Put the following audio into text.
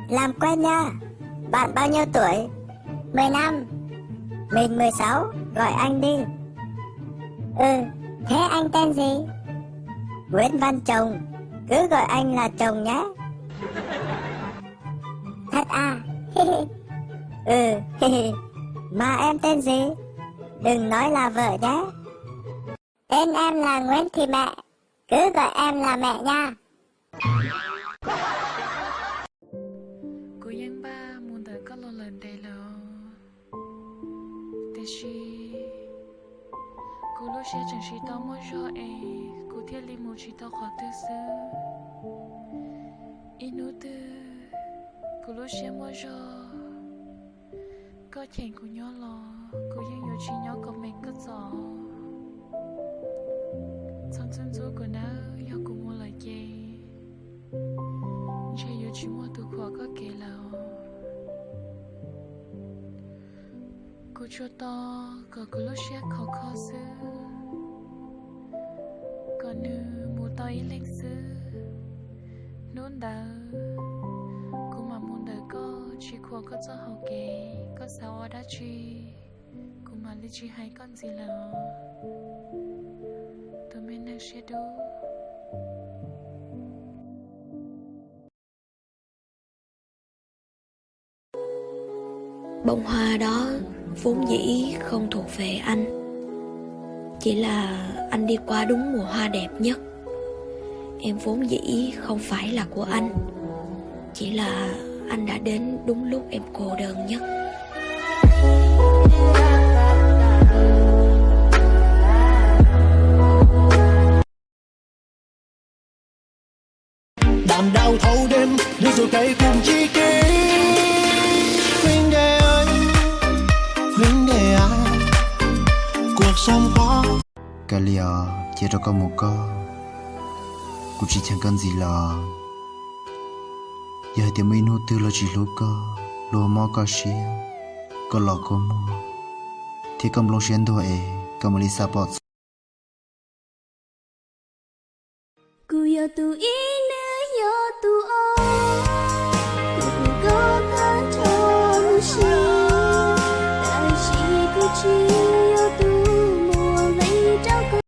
Làm quen nha. Bạn bao nhiêu tuổi? Mười lăm. Mình mười sáu, gọi anh đi. Ừ, thế anh tên gì? Nguyễn Văn Chồng, cứ gọi anh là Chồng nhé. Thật à? Ừ, mà em tên gì? Đừng nói là vợ nhé. Tên em là Nguyễn Thị Mẹ, cứ gọi em là Mẹ nha. Kuv yeej npaj mus ntawm koj los lawm ntev lawm, tiam sis kuv lub siab tseem tsis tau muaj zog es kuv thiaj li mus tsis tau qhov twg xwb. Ib hnub twg kuv lub siab muaj zog, koj cheem kuv nyob los kuv yeej yuav tsis nyob kom meem koj txom. Txhob ntxub ntxub kuv nawb, yog kuv mus lawm ces ntshe yuav tsis muaj tus khuam koj kev lawm. Kuv tsuas tos kom kuv lub siab khov kho xwb, kom nws mus tau ib leeg xwb. Hnub ntawd kuv mam mus ntawm koj, tsis khuam koj txoj hau kev. Koj xav ua dab tsi, kuv mam li tsis hais koj ntxiv lawm os, tus me neeg siab dub. Bông hoa đó vốn dĩ không thuộc về anh, chỉ là anh đi qua đúng mùa hoa đẹp nhất. Em vốn dĩ không phải là của anh, chỉ là anh đã đến đúng lúc em cô đơn nhất. Đàn đau thâu đêm, lưới dù cay cùng chi kỷ. Huynh đê ơi, huynh đê à, cuộc sống có. Kav liam, cia rau koj mus koj, kuv tsis cheem koj ntxiv lawm. Yog hais tias muaj ib hnub twg luag tsis hlub koj, luag mob koj siab, koj los kua muag, thiab koj nplooj siab ntuag es koj mam li xav pom txog. Kuv yog tus ib, nws yog tus ob, kuv hlub koj tag nrho lub siab, tab sis kuv tsis